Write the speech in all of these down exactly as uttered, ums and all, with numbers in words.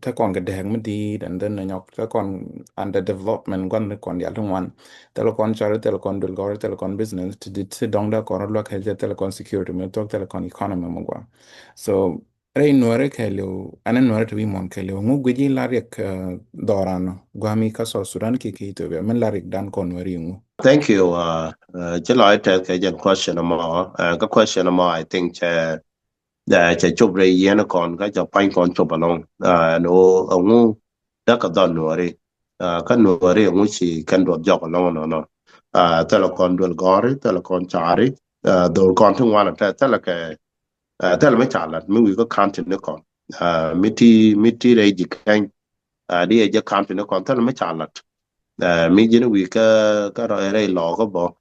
te kɔn kɛ dɛɛk mi di̱i̱t, and then nyɔk te kɔn under development gua̱n ni kɔn dial ti ŋuan. Thilɛ kɔn cɔri, thilɛ kɔn duel gɔri, thilɛ kɔn business ti di̱t ti dɔŋ dee kɔn luäk kɛ jɛ, thilɛ kɔn security mi thuɔk, thilɛ kɔn economy mi gua̱. So rɛy Nuɛri kɛɛliw, ɛn Nuɛri ti wi̱i̱ muɔ̱n kɛɛliw, ŋu guic i̱ la riɛk dhɔran nɔ gua̱a̱mi kä South Sudan kiɛ kä Ethiopia min la riɛk dan kɔn Nuɛri ŋu? Thank you. Ci lɔ itɛth kɛ jɛn question mɔ. Kä question mɔ, I think cɛ cɛ cop rɛy yien kɔn kä cɛ pany kɔn cop alɔŋ. Ɛn ɣöö ɛŋu däk kɛ dhɔn Nuɛri, kä Nuɛri ɛŋu ci kɛn duɔth jɔk alɔŋ nɔnɔ? Thilɛ kɔn duel gɔri, thilɛ kɔn cari, dhor kɔn ti ŋuan atɛ, thilɛ kɛ thilɛ mi ca lat mi wi̱i̱ kä county ni kɔn. Mi ti, mi ti rɛy ji̱ kɛny, di ɛ jɛ county ni kɔn, thilɛ mi ca lat. Mi ji̱n wi̱i̱ kä, kä rɛy lɔɔkä bɔ,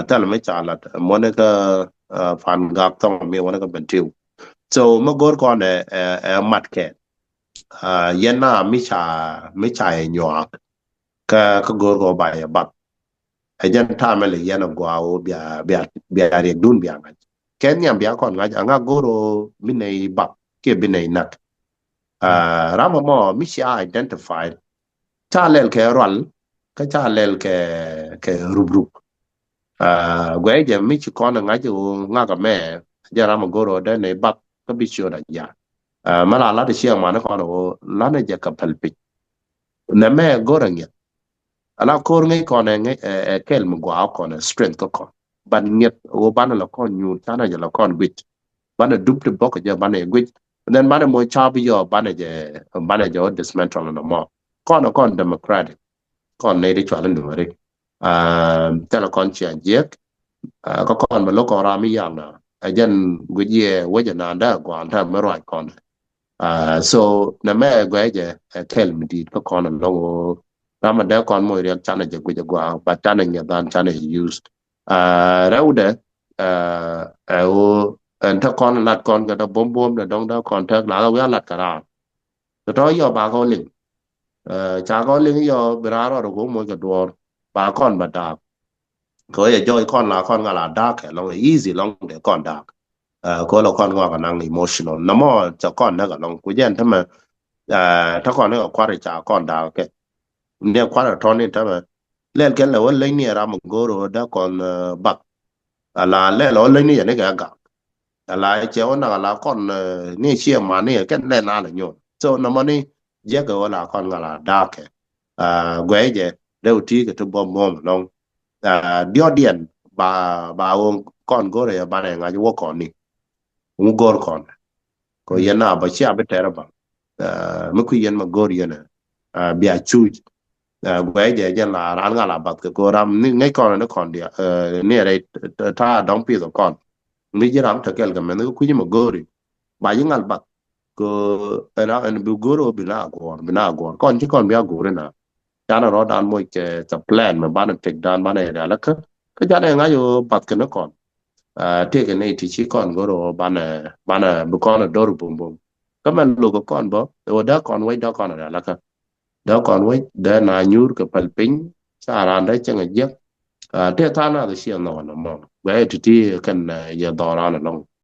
thilɛ mi ca lat. Muɔni kä Pan Gak Thɔŋ mi, muɔni kä Bentiu. So mi go̱r kɔn ɛ, ɛ mat kɛ yɛn na mi ca, mi ca ɛ nyuak kä, kä go̱r kɔ ba yɛ bath. Ɛ jɛn tamɛ lɛ yɛn a gɔaa wä bia, bia, bia riɛk dun bia ŋa̱c. Kɛ nhiam bia kɔn ŋa̱c a ŋa go̱r wä bi nɛy bak kiɛ bi nɛy nak. Ram a mɔ mi cia identified, ca lɛl kɛ rual kä ca lɛl kɛ, kɛ rup rup. Guɛ jɛ mi ci kɔn ŋa̱c wä ŋak a mɛ, jɛ ram a go̱r wä dee nɛy bak kä bi ciöt a ja. Mɛ la lat cia man kɔn wä lanɛ jɛ kɛ päl piny. Nɛ mɛ go̱r a ŋiɛth. Ala ko̱r ŋäc kɔn ɛ ŋäc ɛ kɛl mi gɔaa kɔn ɛ strength kä kɔn. Ban ŋiɛth wä banɛ la kɔn nyuur canɛ jɛ la kɔn guic. Banɛ dup ti bɔk jɛ banɛ guic. And then banɛ mɔ cap yɔ banɛ jɛ, banɛ jɛ wä dismantle nɔ mɔ. Kɔn ɛ kɔn democratic. Kɔn nɛy ti cual in Nuɛri. Thilɛ kɔn cia jiɛk. Kä kɔn bɛ lo̱k kɔn ram mi yal na ɛ jɛn guic yɛ wecɛ na dee guan tɛ mi ruac kɔn. So nɛ mɛ guɛ jɛ ɛ kɛl mi di̱i̱t kä kɔn alɔŋ wä. Ram a dee kɔn moc riɛk canɛ jɛ guic a gua, but canɛ nyɛ dhan canɛ jɛ use. Rɛwdɛ ɛ wä ɛn te kɔn lat kɔn kɛ dee buɔm buɔm dee dɔŋ dee kɔn tek la wi̱i̱ a lat kɛ raar. Tɔ̱tɔ̱ yɔ ba kɔn liŋ. Ca kɔn liŋ yɔ bi raar rɔɔd kɛ moc kɛ duɔɔr ba kɔn ba daak. Kɛ wä yɛ jɔɔc kɔn la kɔn ŋa la daak kɛ lɔŋ easy lɔŋ dee kɔn daak. Kɛ wä la kɔn ŋɔak a naŋ emotional nɔmɔ cɛ kɔn näk a lɔŋ ku jɛn tämɛ. Tä kɔn ni kɛ kua̱r ca kɔn daak kɛ ni kua̱r a tɔn ni tämɛ. Lɛl kɛn lɛ wä leny ni ram go̱o̱r wä dee kɔn bak. Ala lɛl wä leny ni yɛ ni kɛ gak. Ala cɛ wä nak ala kɔn ni ciɛ man ni kɛn lɛ na lɛ nyuɔn. So nɔmɔ ni jiɛkɛ wä la kɔn ŋa la daak kɛ. Guɛ jɛ dee wä ti kɛ ti buɔm buɔm lɔŋ. Diɔt diɛn ba, ba wä kɔn go̱o̱r yɛ banɛ ŋa̱c wä kɔn ni. Ŋu go̱o̱r kɔn kɔ yɛn na ba cia bi tɛr ba. Mi kui̱ yɛn ma go̱o̱r yɛn bia cuc. Guɛ jɛ jɛn la ran ŋa la bath kɛ go̱o̱r ram ni ŋäc kɔn ni kɔn dia ni rɛy ta dɔŋ pith kɔn. Mi ji̱ ram te kɛl kɛ mɛn kui̱ ma go̱o̱ri ba ji̱ ŋal bath. Kɛ ɛn ɛn bi go̱o̱r bi na guɔ̱ɔ̱r, bi na guɔ̱ɔ̱r kɔn ci kɔn bia go̱o̱ri na. Canɛ rɔɔdan moc kɛ plan mɛ banɛ pekdan banɛ rialikä. Kä canɛ ŋa̱c ɣöö bath kɛn kɔn. Tëëkɛ nɛy ti ci kɔn go̱r ɣöö banɛ, banɛ bi kɔn a do̱r bumbum. Kä mɛn luk kɔn bä ɣöö dee kɔn wec dee kɔn a rialikä. Dee kɔn wec dee na nyuur kɛ päl piny. Ca raan dee cäŋ a jiäk. Tëë tha̱a̱ŋ nath ciɛ nhɔk ɛn ɛmɔ guɛ ti̱ti̱ kɛn yɛ dhɔran ɛlɔŋ.